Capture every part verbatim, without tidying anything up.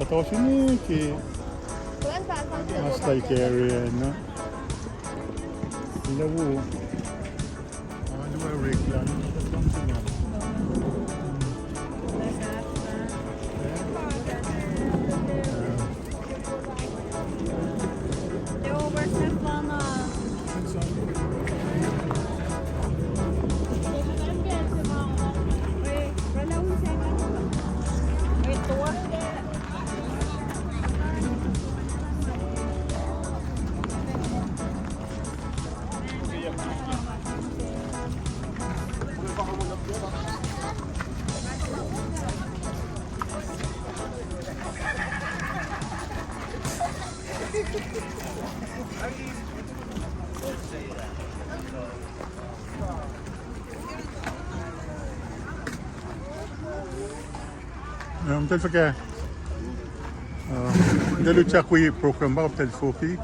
Kuhtuh srihpac ke Aztec area na. Lewu. Alu ac oreklah. Um, tahl fuhkah? Uh, tahl utyak wi program pa, tahl foki.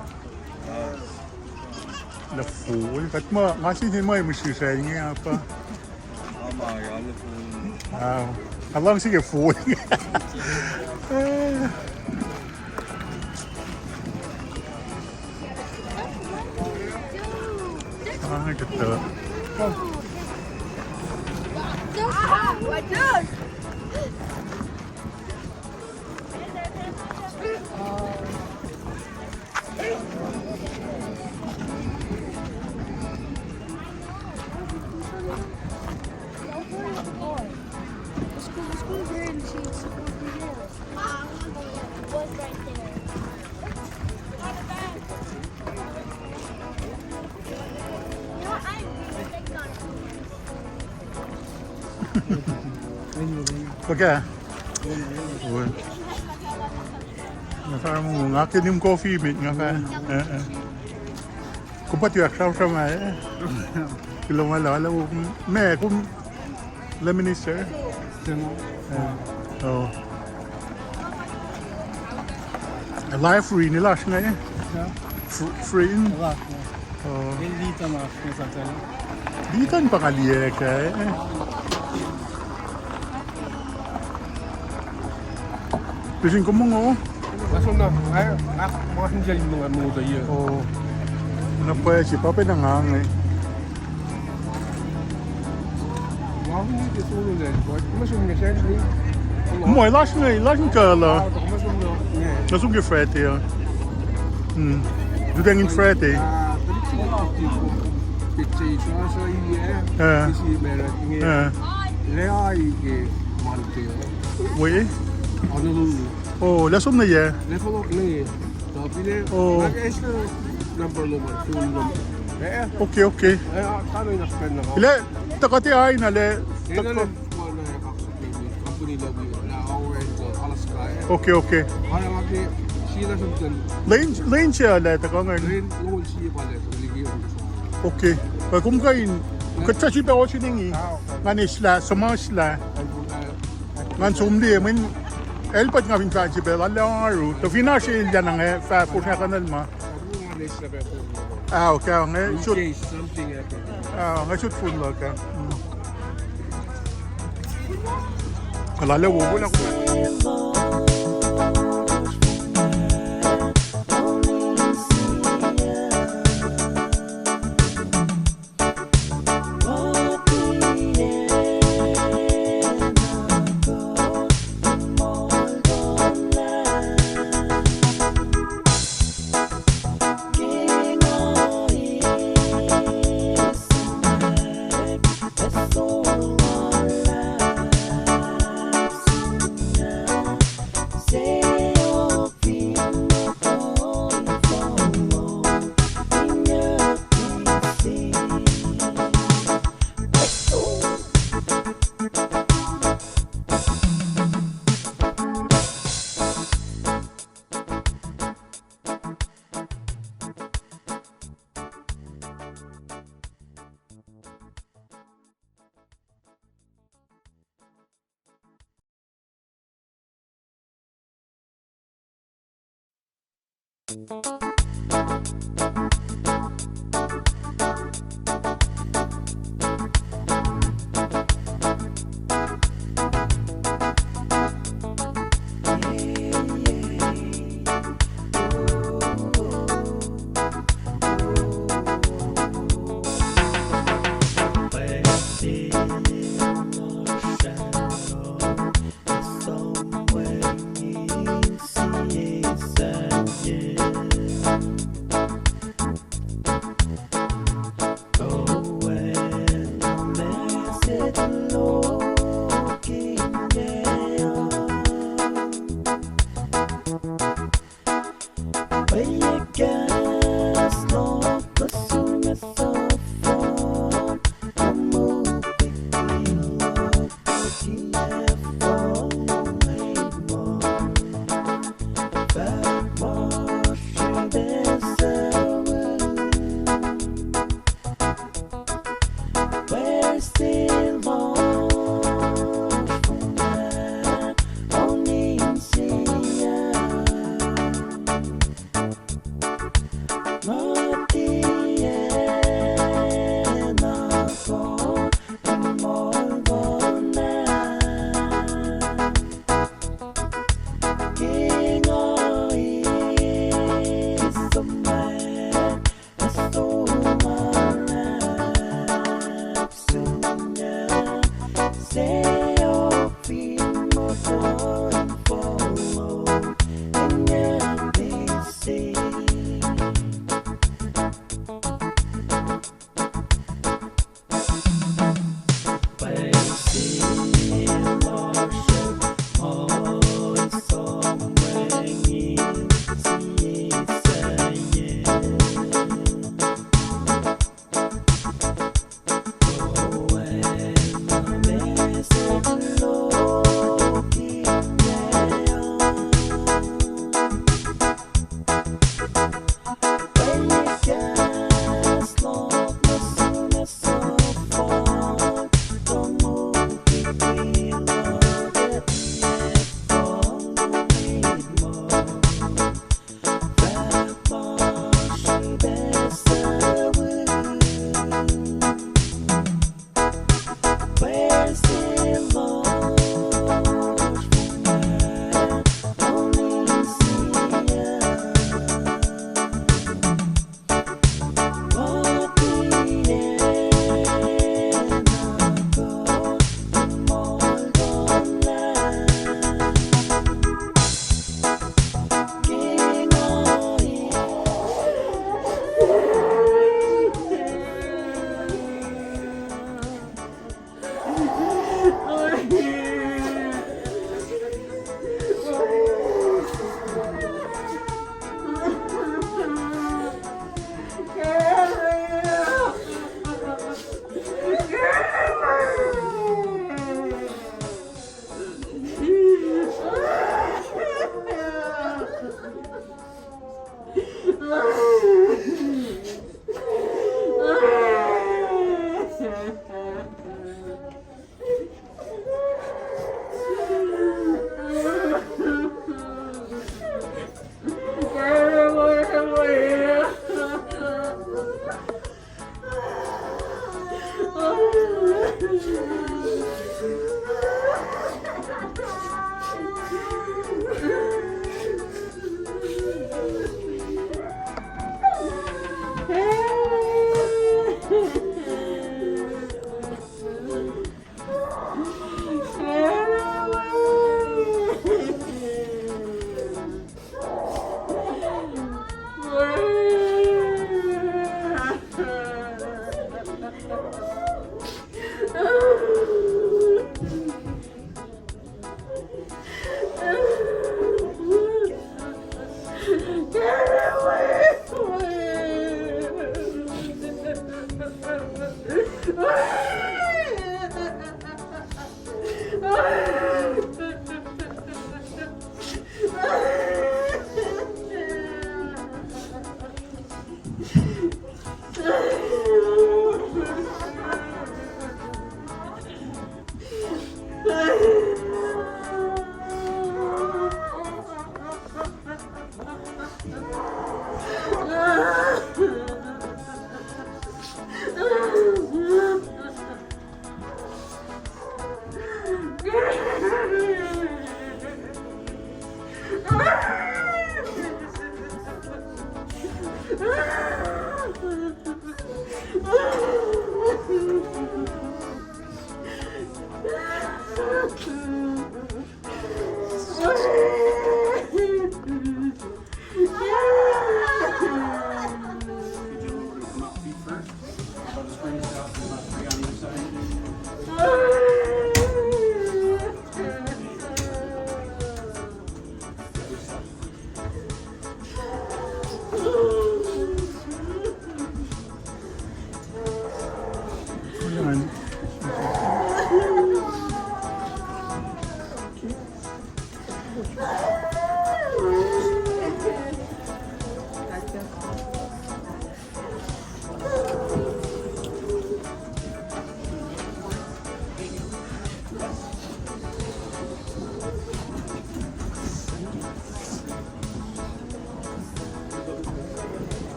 Lah fol, kuht ma, nga sin sin ma mihsrihsrihk inge apa. Nga luhngse ke fol. Ah, kuhtuh. Okay. Nga fah, nga ke nihm coffee met, nga fah. Eh, eh. Kom pa tuyak sramsram ah, eh? Kuloh ma luhlahp, me, kom Lebanese, sir? Eh, oh. Live free ni lasr inge, eh? Fr-, free in? Oh. Litan pa nga liye kac. Pihsin kom mongo. Lason na, ah, ah, ma sin sel mongo, mongo ta ye. Oh. Na pa si pa pe na nga nge. Mo, lasr inge, lasr inge kuh lah. Nuh sum ke Friday uh. Hmm. Tutacng in Friday. Ah. Ah. Wi. Oh, lah som na yac. Oh. Okay, okay. Lah, tuhkuh te aina lah, tuhkuh. Okay, okay. Lwen, lwen se lah tuhkuh ingacn. Okay. Kuh kom kuh in, kuht fah sifilpac ohsun inge. Ngan eslah, suhmuhslah. Ngan som liye, mweyen el pa nga fin fahk sifilpac lah oaru. Tuh fin oasr elyah na nga fah fosrngah kuhnacl ma. Ah, okay, nga sot. Ah, nga sot phone luhk ah. Hmm. Lah, lah, wo, wo, lah.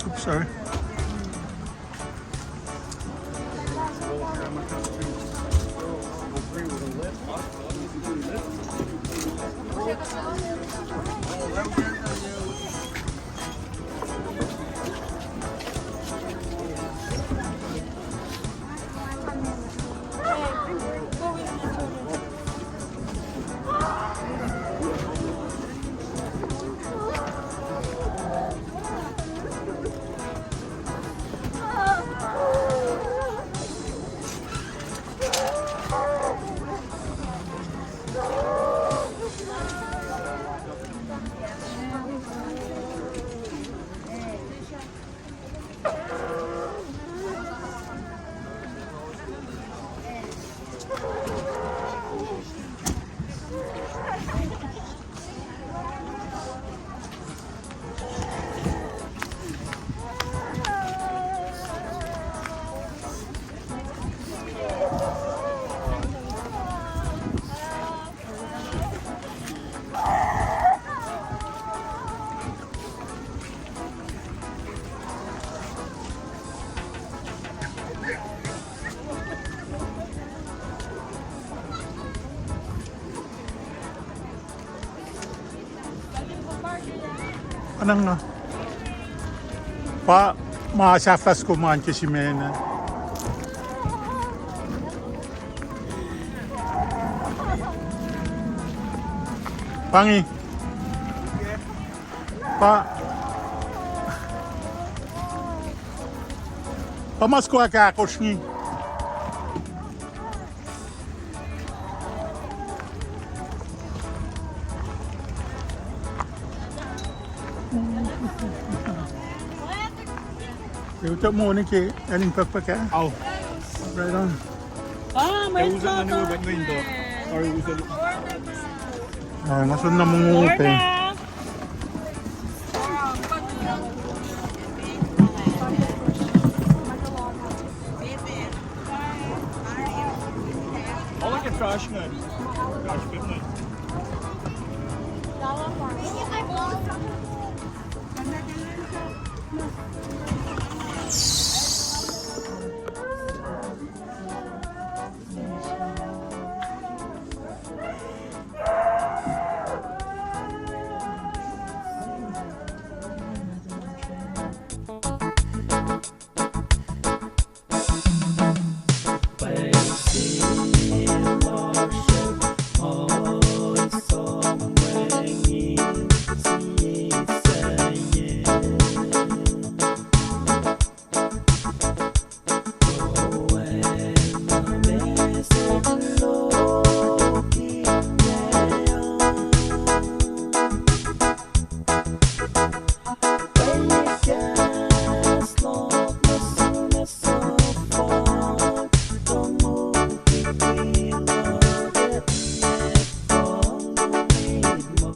Oops, sorry. Anang na. Pa ma sahflah soko ma ke simena. Pangi. Pa. Pa ma soko ahkosr ngi. They took more than ke, and in Pakpaka. Oh. Right on. Ah, my God. Sorry, was it? Ah, nasa na mong upe. All I can trash, man. Trash, good night.